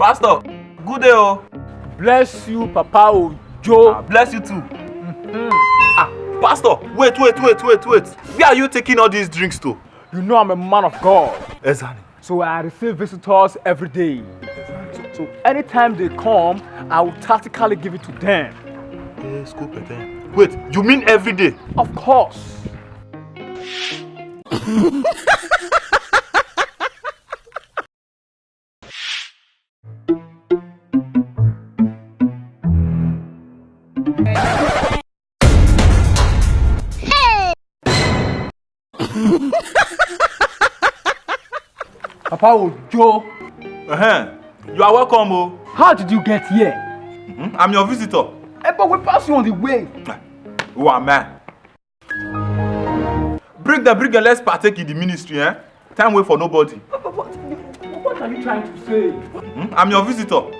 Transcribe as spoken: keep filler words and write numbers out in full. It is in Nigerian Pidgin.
Pastor, good day o. Bless you, Papa Ojo. Ah, bless you too. Ah, Pastor, wait, wait, wait, wait, wait. Where are you taking all these drinks to? You know I'm a man of God. Exactly. So I receive visitors every day. So, so anytime they come, I will tactically give it to them. Eh, scoop it, eh. Wait, you mean every day? Of course. Papa Ojo, Uh-huh. You are welcome o. How did you get here? Mhm. I'm your visitor. Eh, but we pass you on the way. Who am I? Bring them, bring them. Let's partake in the ministry, eh? Time wait for nobody. What, what, what are you trying to say? Mhm. I'm your visitor.